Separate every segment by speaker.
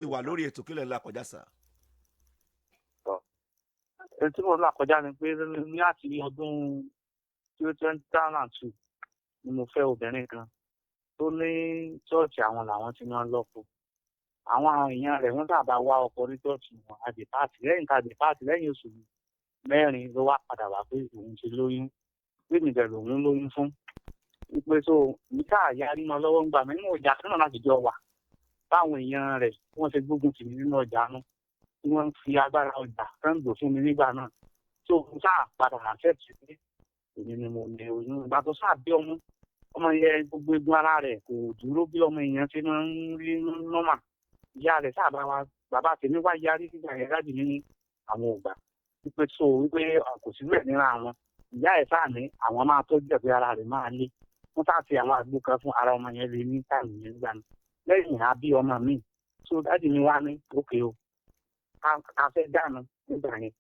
Speaker 1: Ìwà lórí ètò, kílẹ̀ ńlá kọjá sà.
Speaker 2: Èyí tí mo là kọjá ni pé ní àti ọdún 2002 ni mo fẹ́ obìnrin kan tó ní church àwọn làwọn ti máa ń lọ́kọ. Àwọn èèyàn rẹ̀ wọ́n sábà wá ọkọ ní church wọn, àdè party. Lẹ́yìn tá a dé party, lẹ́yìn oṣù 4 ló wá padà wá pé òun ti lóyún, pé mi dẹ̀ lòun lóyún fún, wípé so mi káà yarí mọ́ lọ́wọ́ ń gbà mí nínú ọjà kan náà láti jọ wà. Báwọn èèyàn rẹ̀ wọ́n ṣe gbógun tì mí nínú ọjà náà, tí wọ́n ń fi agbára ọjà kan lò fún mi nígbà náà, tó mo sáà padà accept pé èmi ni mo ní oyún. Ìgbà tó sáà bí ọmọ, ọmọ yẹn gbogbo egun ara rẹ̀ kò dúró bí ọmọ èèyàn ṣe máa ń rí normal. Ìyá rẹ̀ sáà bá wa, bàbá tèmi wá yarí nígbà yẹn láti ní àwọn ògbà wípé so wípé kò sí rẹ̀ níra àwọn. Ìyá ẹ̀ sáà ní àwọn máa tọ́jú ẹ̀ pé ara rẹ̀ máa lé. Wọ́n sáà fi àwọn àgbo kan fún ara ọmọ yẹn lé ní time yẹn nígbà náà. Lẹ́yìn àbí ọmọ mi, so daddy mi wá ní òkè o, ká fẹ́ dáná nígbà yẹn.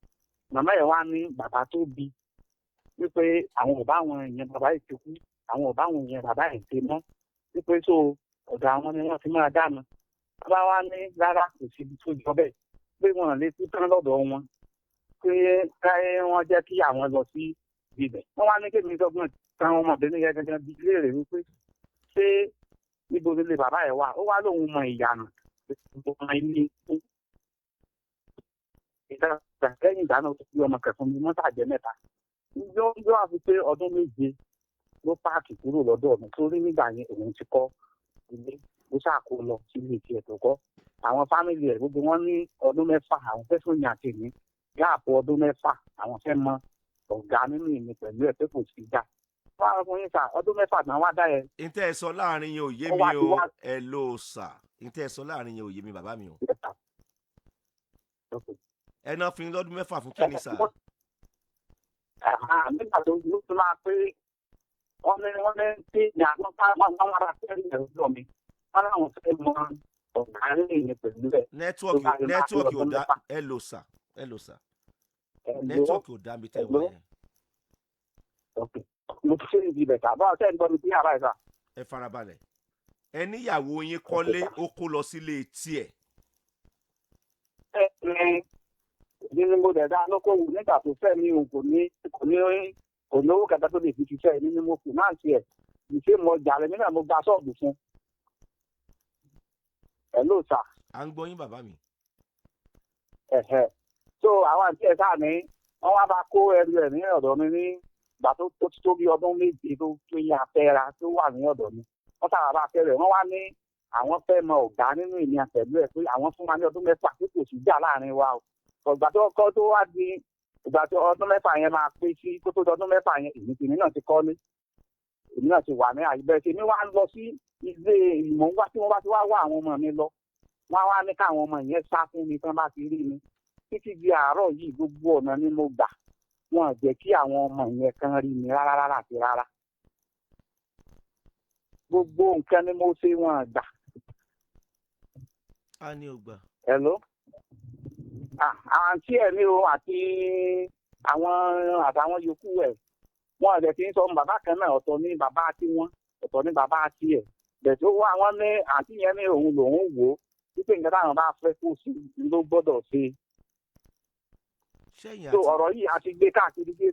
Speaker 2: Màmá yẹn wá ní bàbá tó bí wípé àwọn ò bá àwọn èèyàn bàbá yìí ti kú, àwọn ò bá àwọn èèyàn bàbá yìí ti mọ́, wípé so ọ̀dọ̀ àwọn ni wọ́n ti máa dáná. Bàbá wa ní rárá, kò síbi tó jọ bẹ́ẹ̀, pé wọn lè kú tán lọ́dọ̀ wọn, pé káyé wọn jẹ́ kí àwọn lọ sí ibẹ̀. Wọ́n wá ní kémi dọ́gbọ́n táwọn ọmọbìnrin yẹn gangan bí léèrè wípé ṣé níbo nílé bàbá ẹ̀ wà. Ó wá lóun mọ ìyànà ọmọ ilé lẹ́yìn ìgbà náà, ó ti fi ọmọ kẹfún mi mọ́tàjẹ́ mẹ́ta. Yóò wá fi pé ọdún 7 ló pack kúrò lọ́dọ̀ mi, torí nígbà yẹn òun ti kọ́ ilé, ó ṣàkó lọ sílé tiẹ̀ tó kọ́. Àwọn family ẹ̀ gbogbo wọn ní ọdún 6 àwọn fẹ́ fún yàn tèmi, gap ọdún 6 àwọn fẹ́ mọ ọ̀gá nínú ìní pẹ̀lú ẹ̀ pé kò sí gbà. Wọ́n á fún yín sà, ọdún 6 náà wá dá yẹn.
Speaker 1: Ntẹ́ ẹ sọ láàrin yẹn ò yé
Speaker 2: Ó
Speaker 1: mi
Speaker 2: wá ti
Speaker 1: o.
Speaker 2: wá.
Speaker 1: Ẹ ló sà, ntẹ́ ẹ sọ láàrin yẹn ò yé mi, bàbá mi o. Ẹ náà fi lọ́dún 6 fún kíni sà?
Speaker 2: Nígbà tó ló tún máa pé wọ́n ní tí ní àwọn bá wọn ra fẹ́ẹ́ rẹ̀ lọ́dọ̀ mi, wọ́n láwọn fẹ́ mọ ọ̀gá nínú ìní pẹ̀lú ẹ̀.
Speaker 1: Network.
Speaker 2: Tó bá rí máa pé
Speaker 1: Network ò
Speaker 2: ọdún
Speaker 1: dá.
Speaker 2: 6.
Speaker 1: Ẹ lò sà, ẹ lò sà.
Speaker 2: Hello?
Speaker 1: Network ò dá mi tẹ́ wá
Speaker 2: Hello?
Speaker 1: yẹn.
Speaker 2: Okay. Mo ti ṣe ibi ibẹ̀ sà, báwo ṣe ń gbọ́ mi sí yàrá ẹ̀ sà?
Speaker 1: Ẹ farabalẹ̀. Ẹ níyàwó yín kọ́lé, ó kó lọ sílé tiẹ̀.
Speaker 2: Ẹ ẹ, èmi ni mo dẹ̀ dá lókòwò nígbà tó fẹ́ mi ò kò ní owó kẹta tó lè fi ṣiṣẹ́. Èmi ni mo kù náà tiẹ̀ ìṣe mo jà lẹ́mí náà, mo gba ṣọ́ọ̀bù fún ẹ ló sà.
Speaker 1: À ń gbọ́ yín, bàbá mi.
Speaker 2: Ẹ̀hẹ̀, so àwọn àti ẹ̀ sáà ní wọ́n wá bá kó ẹrù ẹ̀ ní ọ̀dọ̀ mi ní ìgbà tó ti tó bí ọdún 7 tó yẹ afẹ́ra tó wà ní ọ̀dọ̀ mi. Wọ́n sábà bá fẹ́ rẹ̀, wọ́n wá ní àwọn fẹ́ mọ ọ̀gá nínú ìní pẹ̀lú ẹ̀ pé àwọn fún wa ní ọdún 6 pé kò sí jà láàrin wa o. Ọ̀gbà tó kọ́ tó wá di ìgbà tó ọdún 6 yẹn máa pé sí, kó tó di ọdún 6 yẹn, èmi tèmi náà ti kọ́lé, èmi náà ti wà ní àyè tèmi wá ń lọ sí ilé ìmọ̀ wá tí wọ́n bá ti wá wá àwọn ọmọ mi lọ, wọ́n á wá ní káwọn ọmọ yẹn sá fún mi tán bá ti rí mi. Títí di àárọ̀ yìí, gbogbo ọ̀nà ni mo gbà, wọn ò jẹ́ kí àwọn ọmọ yẹn kan rí mi rárá rárá àti rárá. Gbogbo nǹkan ni mo ṣe, wọn ò gbà.
Speaker 1: A ní o gbà.
Speaker 2: Hello? Ah, àǹtí ẹ̀ ní o àti àwọn àtàwọn yòókù ẹ̀, wọn ò dẹ̀ ti ń sọ bàbá kan náà. Ọ̀tọ̀ ní bàbá tiwọn, ọ̀tọ̀ ní bàbá tiẹ̀ bẹ̀ tó wá. Wọn ní àǹtí yẹn ní òun lòún wò ó wípé nǹkan táwọn bá fẹ́ kó sí ló gbọ́dọ̀ ṣe.
Speaker 1: Ṣẹ́yìn
Speaker 2: So
Speaker 1: àti
Speaker 2: ọ̀rọ̀ yìí a ti gbé káàkiri gbé.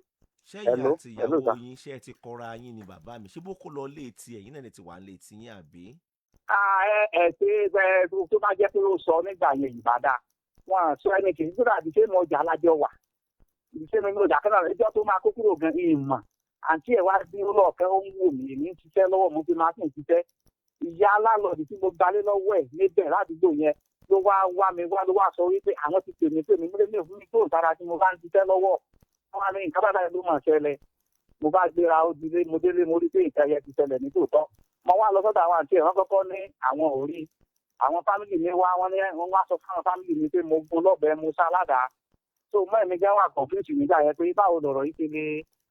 Speaker 1: Ṣẹ́yìn
Speaker 2: Hello?
Speaker 1: àti
Speaker 2: Hello,
Speaker 1: ìyàwó
Speaker 2: sir.
Speaker 1: yín, ṣé ẹ ti kọra yín ni, bàbá mi? Ṣé bó kó lọ lé tiẹ̀, yín náà lè ti wà lé tiyín, àbí?
Speaker 2: Ah, ẹ ẹ ṣe ẹ, tó bá jẹ́ pé ó sọ nígbà yẹn ìbàdà wọn sọ ẹni kì í tó dàbí ṣé mo jà lájọ wà ṣé mi ò jà kánà ẹjọ́ tó máa kó kúrò gan ìmọ̀. Àǹtí ẹ̀ wá dúró lọ́ọ̀kẹ́, ó ń wò mí, èmi ń ṣiṣẹ́ lọ́wọ́, mo fi máa sì ń ṣiṣẹ́. Ìyá alálọ́ọ̀dì tí mo gbalé lọ́wọ́ ẹ̀ níbẹ̀ ládùúgbò yẹn ló wá wá mi wá, ló wá sọ wípé àwọn ti pè mí pè mí múlẹ̀ mi ò fún mi tó ìtara tí mo bá ń ṣiṣẹ́ lọ́wọ́. Wọ́n wá ní nǹkan bá báyìí ló mọ̀ ṣẹlẹ̀. Mo bá gbéra, ó dilé, mo délé, mo rí pé nǹkan yẹn ti ṣẹlẹ̀ ní tòótọ́. Mo wá lọ sọ́dọ̀ àwọn àǹtí ẹ̀, wọ́n kọ́kọ́ ní àwọn ò rí. Àwọn family mi wá, wọ́n ní wọ́n wá sọ fún àwọn family mi pé mo gún lọ́bẹ̀ẹ́, mo sá ládàá. So mọ́ ẹ̀mí gan wà confuse nígbà yẹn pé báwo lọ̀rọ̀ yìí ṣe lè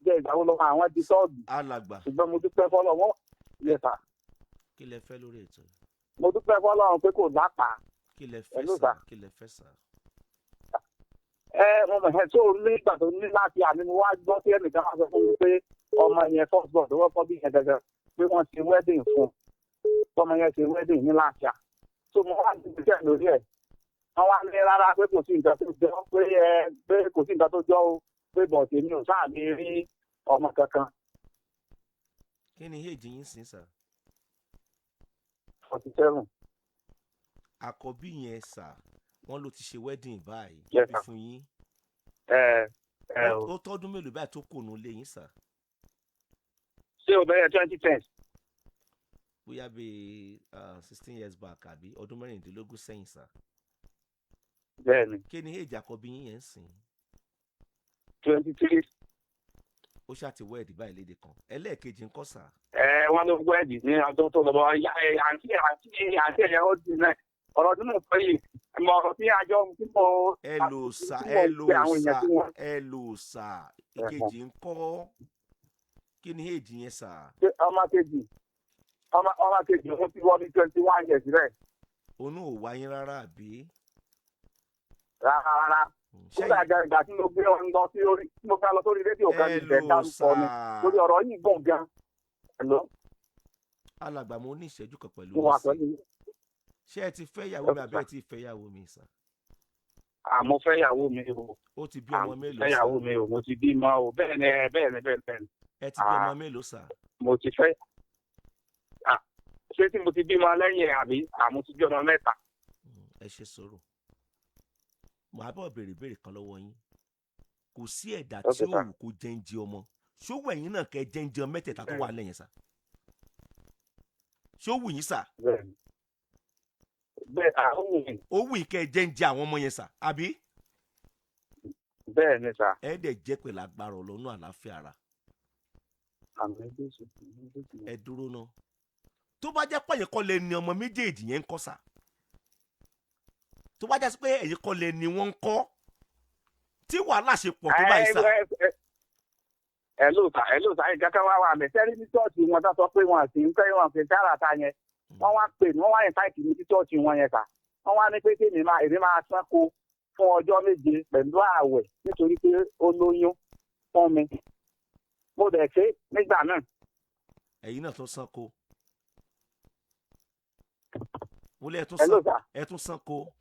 Speaker 2: jẹ́, ìgbà wo lọ́wọ́ àwọn di tọ́ọ̀gì.
Speaker 1: Alàgbà.
Speaker 2: Ṣùgbọ́n mo dúpẹ́ fọlọ́ wọn yẹ sà.
Speaker 1: Kí lẹ fẹ́ lórí ètò?
Speaker 2: Mo dúpẹ́ fọlọ́run pé kò lápàá.
Speaker 1: Kí lẹ fẹ́
Speaker 2: Hello,
Speaker 1: sà?
Speaker 2: sir.
Speaker 1: Kí lẹ fẹ́ sà?
Speaker 2: Ẹ mo mọ̀ ẹ́ tó nígbà tó ní láti àní mo wá gbọ́ tí ẹnìkan wá sọ fún mi pé ọmọ yẹn, first born tó wọ́pọ̀ bí yẹn gẹ́gẹ́, pé wọ́n ṣe wedding fún un, ọmọ yẹn ṣe wedding ní láṣà. So mo wá ní ìgbésẹ̀ lórí ẹ̀. Wọ́n wá ní rárá pé kò sí nǹkan tó jọ pé ẹ pé kò sí nǹkan tó jọ o, pé bọ̀dé mi ò sáà ní rí ọmọ kankan.
Speaker 1: Kí ni èjì yín sìn sà?
Speaker 2: 47.
Speaker 1: Àkọ́bí yẹn sà, wọ́n ló ti ṣe wedding báyìí tó
Speaker 2: Yes,
Speaker 1: bí
Speaker 2: sir.
Speaker 1: fún yín.
Speaker 2: Ẹ ẹ o.
Speaker 1: Ó tọ́dún mélòó báyìí tó kò nù lé yín sà?
Speaker 2: Ṣé o bẹ̀rẹ̀ 2010?
Speaker 1: Bóyá bíi 16 years back àbí ọdún 16 sẹ́yìn sà.
Speaker 2: Bẹ́ẹ̀ ni.
Speaker 1: Kí ni èjì àkọ́bí yín yẹn ń sìn?
Speaker 2: 23.
Speaker 1: Ó ṣáà ti wed báyìí léde kan. Ẹlẹ́ẹ̀kejì ńkọ́ sà?
Speaker 2: Ẹ, wọ́n ló wed ní ọdún tó lọ bọ́ ya. Ẹ, àǹtí ẹ̀yẹ ó di náà ọ̀rọ̀ tí mo sọ yìí, mo ọ̀rọ̀ tí àjọ tí mo
Speaker 1: Ẹ lò sà.
Speaker 2: tí mo
Speaker 1: Ẹ lò
Speaker 2: pe àwọn
Speaker 1: sà.
Speaker 2: èèyàn tí wọ́n.
Speaker 1: Ẹ lò sà, ìkejì ńkọ́? Kí ni èjì yẹn sà?
Speaker 2: Ṣé ọmọ kejì ó ti wọ́n ní 21 years rẹ̀.
Speaker 1: Òun náà ò wáyé rárá àbí?
Speaker 2: Rárá rárá. Kódà gan, ìgbà tí mo gbé ọ lọ sí orí, tí mo fẹ́ lọ sórí rédíò kan,
Speaker 1: Ẹ
Speaker 2: ní ìfẹ́
Speaker 1: lò
Speaker 2: dárúkọ
Speaker 1: sà.
Speaker 2: mi lórí ọ̀rọ̀ yìí gbọ̀ngàn. Hello?
Speaker 1: Alàgbà, mo ní ìṣẹ́jú kan pẹ̀lú
Speaker 2: Mo wà
Speaker 1: yín sí.
Speaker 2: pẹ̀lú.
Speaker 1: Ṣé ẹ ti fẹ́ ìyàwó mi àbí ẹ ti fẹ́ ìyàwó mi sà?
Speaker 2: Àmọ́ fẹ́ ìyàwó mi o.
Speaker 1: Ó ti bí ọmọ mélòó
Speaker 2: Fẹ́
Speaker 1: sà?
Speaker 2: ìyàwó mi o, mo ti bímọ o. Bẹ́ẹ̀ ni, bẹ́ẹ̀ ni, bẹ́ẹ̀ ni, bẹ́ẹ̀ ni.
Speaker 1: Ẹ ti bí
Speaker 2: Ah.
Speaker 1: ọmọ mélòó sà?
Speaker 2: Mo ti fẹ́. Ah, ṣé tí mo ti bímọ lẹ́yìn ẹ̀ àbí? Àmọ́ ti bí ọmọ mẹ́ta.
Speaker 1: Ẹ ṣe sọ̀rọ̀, màá bọ̀ béèrè béèrè kan lọ́wọ́ yín. Kò sí ẹ̀dá tí
Speaker 2: Okay,
Speaker 1: ó
Speaker 2: sir.
Speaker 1: wù kó jẹ́ ń jẹ ọmọ. Ṣówó ẹ̀yin náà kẹ́ jẹ́ ń jẹ mẹ́tẹ̀ẹ̀ta tó wà lẹ́yìn sà? Ṣó wù yín sà?
Speaker 2: Bẹ́ẹ̀ ni, bẹ́ẹ̀ àwọn wù mí.
Speaker 1: Ó wù yín kẹ́ jẹ́ ń jẹ àwọn ọmọ yẹn sà, àbí?
Speaker 2: Bẹ́ẹ̀ ni sà.
Speaker 1: Ẹ dẹ̀ jẹ́ pẹ̀lú agbára Ọlọ́run, àlàáfíà ara.
Speaker 2: Àmín Jésù, àmín Jésù.
Speaker 1: Ẹ dúró náà, tó bá jẹ́ pé ẹ̀yin kọ́ lẹ ní ọmọ méjèèjì yẹn ń kọ́ sà, tó bá jẹ́ pé ẹ̀yin kọ́ lẹ ní wọ́n ń kọ́, tí wàhálà ṣe pọ̀ tó báyìí sà?
Speaker 2: Ẹ lóòótọ́, ẹ lóòótọ́, ẹ kankan wá wà mí sẹ́rí ní church wọn tó sọ pé wọn àti ń pẹ́ wọn fi sára ta yẹn. Wọ́n wá pè mí, wọ́n wá invite mi sí church wọn yẹn sà. Wọ́n wá ní pé kí èmi máa sanko fún ọjọ́ 7 pẹ̀lú ààwẹ̀ nítorí pé ó lóyún fún mi. Mo dẹ̀ ṣe nígbà náà.
Speaker 1: Ẹ̀yin náà tún sanko, mo lé ẹ tún
Speaker 2: Ẹ
Speaker 1: san
Speaker 2: lóòótọ́.
Speaker 1: Ẹ tún sanko.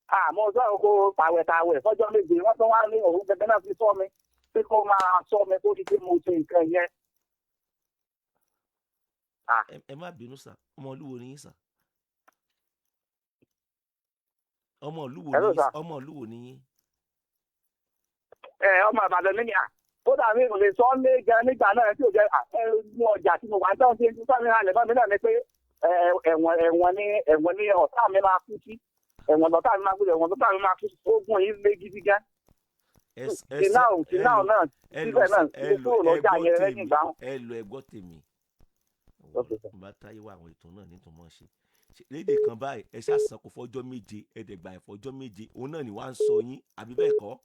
Speaker 2: Àmọ́ sọ kó tàwẹ̀tàwẹ̀ fọ́jọ́ 7. Wọ́n tún wá ní òun gẹ́gẹ́ náà fi sọ mi pé kó máa sọ mi kó di pé mo ṣe nǹkan yẹn.
Speaker 1: Ẹ má bínú sà, ọmọ olúwo ni yín sà? Ọmọ olúwo
Speaker 2: Hello,
Speaker 1: ni yín?
Speaker 2: sir.
Speaker 1: Ọmọ olúwo ni yín?
Speaker 2: Ẹ, ọmọ Ìbàdàn mi ni à. Kódà mi ò lè sọ ọ́ lé gan nígbà náà tí ò jẹ́ ẹ mú ọjà tí mo wà ń tán ṣe ń tán ní alẹ́ bá mi náà ni pé ẹ, ẹ̀wọ̀n ẹ̀wọ̀n ni, ẹ̀wọ̀n ni ọ̀tá mi máa kú sí, ẹ̀wọ̀n lọ́tà mi máa kú sí, ẹ̀wọ̀n lọ́tà mi máa kú sí. Ogun yìí lé gidi gan.
Speaker 1: Ẹ
Speaker 2: Tìláò
Speaker 1: ẹ
Speaker 2: tìláò náà
Speaker 1: ẹ lò
Speaker 2: síbẹ̀ náà
Speaker 1: ẹ
Speaker 2: mo
Speaker 1: lò
Speaker 2: kúrò
Speaker 1: ẹ
Speaker 2: lọ́jà
Speaker 1: gbọ́
Speaker 2: yẹn lẹ́yìn
Speaker 1: tèmi.
Speaker 2: ìgbà wọn.
Speaker 1: Ẹ lò, ẹ gbọ́ tèmi.
Speaker 2: Okay, sir.
Speaker 1: Bá táyé wá àwọn ètò náà nítorí ṣe léde kan báyìí, ẹ ṣàṣàn kò fọjọ́ 7, ẹ dẹ̀ gbà ẹ̀ fọjọ́ 7, òun náà ni wàá ń sọ yín, àbí bẹ́ẹ̀ kọ́?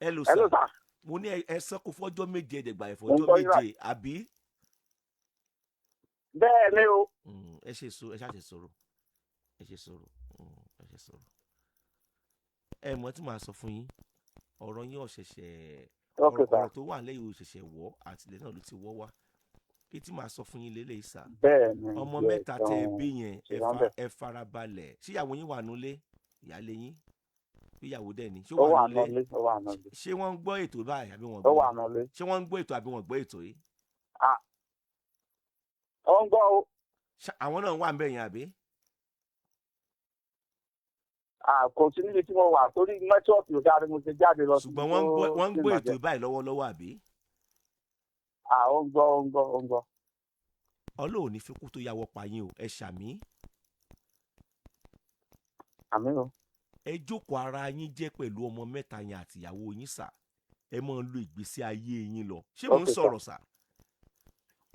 Speaker 1: Ẹ lò
Speaker 2: Ẹ
Speaker 1: sà.
Speaker 2: ló sà.
Speaker 1: Mo ní ẹ sàn kò fọjọ́ 7, ẹ dẹ̀ gbà ẹ̀
Speaker 2: Mo ń
Speaker 1: fọjọ́
Speaker 2: gbọ́ yín.
Speaker 1: 7, àbí?
Speaker 2: Bẹ́ẹ̀ ni o.
Speaker 1: Ẹ ṣe so, ẹ ṣáà ṣe sọ̀rọ̀, ẹ ṣe sọ̀rọ̀, ẹ ṣe sọ̀rọ̀. Ẹ mọ̀ tí màá sọ fún yín, ọ̀rọ̀ yín ọ̀ṣẹ̀ṣẹ̀
Speaker 2: Okay,
Speaker 1: ọ̀rọ̀
Speaker 2: sir.
Speaker 1: ọ̀rọ̀ tó wà lẹ́yìn òṣẹ̀ṣẹ̀ wọ́, àtìlẹ́ náà ló ti wọ́ wá. Kí tí màá sọ fún yín lélẹ́yìí sà,
Speaker 2: Bẹ́ẹ̀ ni.
Speaker 1: ọmọ
Speaker 2: Yes,
Speaker 1: mẹ́ta tẹ ẹ bí yẹn, ẹ
Speaker 2: ṣe
Speaker 1: fa
Speaker 2: wá bẹ̀.
Speaker 1: ẹ farabalẹ̀. Ṣíyàwó yín wà nulẹ̀? Ìyáálé yín, ìyàwó dẹ̀ ni, ṣé
Speaker 2: Ó
Speaker 1: ó
Speaker 2: wà
Speaker 1: wà nulẹ̀?
Speaker 2: nọlé, ó wà nọlé.
Speaker 1: Ṣé wọ́n ń gbọ́ ètò báyìí àbí wọ́n
Speaker 2: Ó
Speaker 1: gbọ́?
Speaker 2: wà nọlé.
Speaker 1: Ṣé wọ́n ń gbọ́ ètò àbí wọ́n gbọ́ ètò yìí?
Speaker 2: Ó ń gbọ́ o.
Speaker 1: Àwọn náà wà ń bẹ̀ yẹn àbí?
Speaker 2: Kò sí níbi tí mo wà torí network ò dáa ni mo ṣe jáde lọ síbi
Speaker 1: Ṣùgbọ́n wọ́n ń
Speaker 2: tó
Speaker 1: gbọ́, wọ́n ń gbọ́
Speaker 2: jìnnà
Speaker 1: ètò
Speaker 2: jẹ́.
Speaker 1: báyìí lọ́wọ́lọ́wọ́, àbí?
Speaker 2: Ó ń gbọ́, ó ń gbọ́, ó ń gbọ́.
Speaker 1: Ọlọ́run ní fikú tó yàwọ́ pa yín o, ẹ ṣàmì.
Speaker 2: Àmín o.
Speaker 1: Ẹ jókòó ara yín jẹ́ pẹ̀lú ọmọ mẹ́ta yẹn àtìyàwó yín sà, ẹ máa lo ìgbésí ayé yín lọ. Ṣé mò ń
Speaker 2: Okay, sir.
Speaker 1: sọ̀rọ̀ sà?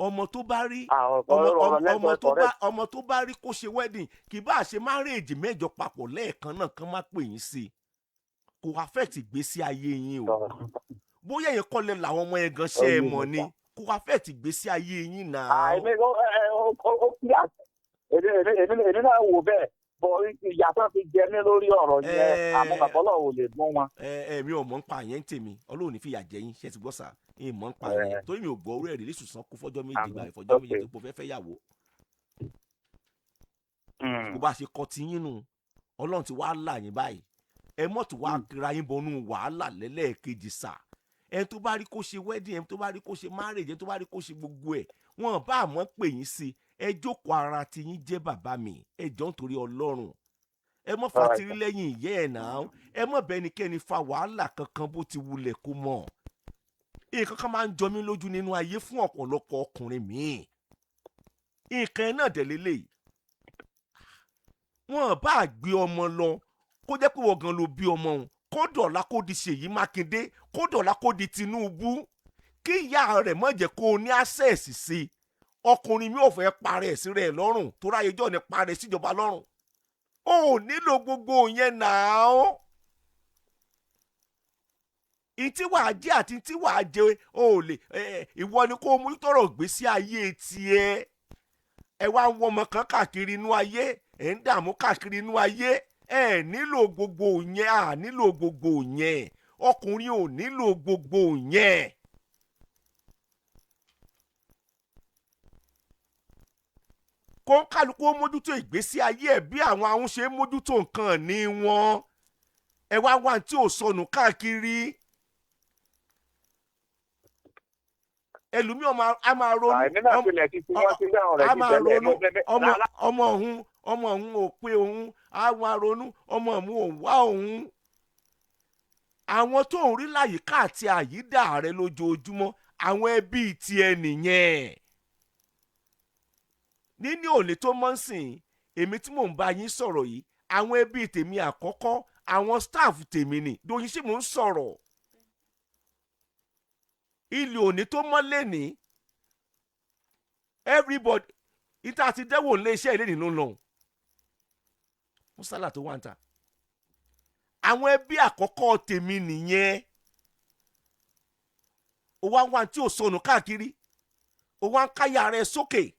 Speaker 1: Ọmọ tó bá rí
Speaker 2: Ọ̀rọ̀
Speaker 1: ọmọ
Speaker 2: ọ̀rọ̀
Speaker 1: ọmọ ọmọ
Speaker 2: network
Speaker 1: tó bá
Speaker 2: correct.
Speaker 1: ọmọ tó bá rí kó ṣe wedding, kì bá ṣe marriage 8 papọ̀ lẹ́ẹ̀kan náà kán má pè yín sí i, kò affect ìgbésí ayé yín o. Bóyá yẹn kọ́ lẹ làwọn ọmọ yẹn gan ṣe é
Speaker 2: Ó yé
Speaker 1: mọ̀
Speaker 2: mi,
Speaker 1: ni
Speaker 2: sir.
Speaker 1: kò affect ìgbésí ayé yín náà.
Speaker 2: Èmi ó ẹ ó ó ó clear. Èmi náà wò bẹ́ẹ̀ bọ̀, ìyà tó fi jẹ mí lórí ọ̀rọ̀ yẹn, àmọ́ bàbá Ọlọ́run ò lè mú wọn.
Speaker 1: Ẹ ẹ, mi ò mọ̀ ń pa àyẹn ń tèmi. Ọlọ́run ní fìyà jẹ yín, ṣe ti gbọ́ sà? Ẹ mọ̀ ń pa àyẹn torí mi ò gbọ́ orí ẹ̀rí lẹ́sùn sàn kó fọ́jọ́ 7
Speaker 2: Àmín.
Speaker 1: gbà ìfọ́jọ́ 7
Speaker 2: Okay.
Speaker 1: tó pọ̀ fẹ́ fẹ́ yàwó. Kó bá ṣe kọ ti yín nù, Ọlọ́run ti wá là yín báyìí. Ẹ mọ̀ tó wá kira yín bọnú wàhálà lẹ́lẹ́ẹ̀kejì sà. Ẹni tó bá rí kó ṣe wedding, ẹni tó bá rí kó ṣe marriage, ẹni tó bá rí kó ṣe gbogbo ẹ̀, wọn bá àmọ́ pè yín sí, ẹ jókòó ara ti yín jẹ́. Bàbá mi, ẹ jọ̀ọ́, nítorí Ọlọ́run, ẹ mọ̀ fatiri lẹ́yìn ìyẹ́ ẹ̀ náà. Ẹ mọ̀ bẹ́nikẹ́ni fa wàhálà kankan bó ti wulẹ̀ kó mọ̀. Nǹkan kan máa ń jọ mí lójú nínú ayé fún ọ̀pọ̀lọpọ̀ ọkùnrin míì, nǹkan ẹ̀ náà dẹ̀ lélẹ́yìí. Wọn bá gbé ọmọ lọ, kó jẹ́ pé wọ́n gan ló bí ọmọ òun, kó dọ̀la kó di Ṣèyí Mákindé, kó dọ̀la kó di Tinubu, kí ìyá rẹ̀ má jẹ́ kó o ní access sí i, ọkùnrin mi ò fẹ́ parẹ́ sí rẹ̀ lọ́rùn tó ráyè jọ́ ni parẹ́ síjọba lọ́rùn. Ó ò nílò gbogbo yẹn náà. Ìtí wàá jẹ àti ìtí wàá jẹ o ò lè. Ìwọ ni kó o mú tọrọ gbèsè ayé tiẹ̀. Ẹ wá ń wọmọ kan káàkiri inú ayé, ẹ ń dààmú káàkiri inú ayé. Ẹ nílò gbogbo yẹn, à nílò gbogbo yẹn. Ọkùnrin ò nílò gbogbo yẹn. Kó ń kálukú ó mójútó ìgbésí ayé ẹ bí àwọn ahun ṣe ń mójútó nǹkan ní wọn. Ẹ wá wá tí ò sọnù káàkiri. Ẹlòmíì ọmọ a máa ronú.
Speaker 2: Àìní náà tilẹ̀ ti fi wọ́n sílẹ̀ ọ̀rẹ́
Speaker 1: a
Speaker 2: ti
Speaker 1: máa
Speaker 2: tẹ́lẹ̀.
Speaker 1: ronú ọmọ òun ò pé òun, á máa ronú ọmọ òun ò wá òun. Àwọn tó ń rí láyìíká àti àyídà rẹ lójoojúmọ́, àwọn ẹbí tiẹ̀ nìyẹn. Níní òní tó mọ́ ń sìn, èmi tí mò ń bá yín sọ̀rọ̀ yìí, àwọn ẹbí tèmi àkọ́kọ́, àwọn staff tèmi nì dòyìn sí mò ń sọ̀rọ̀. Ilé òní tó mọ́ lẹ́ni, everybody ìta ti dẹ́wò ilé iṣẹ́ ilé nínú lọ musala tó wà ń ta, àwọn ẹbí àkọ́kọ́ tèmi nìyẹn. Ó wá wá tí ò sọnù káàkiri, ó wá ń káyà rẹ sókè.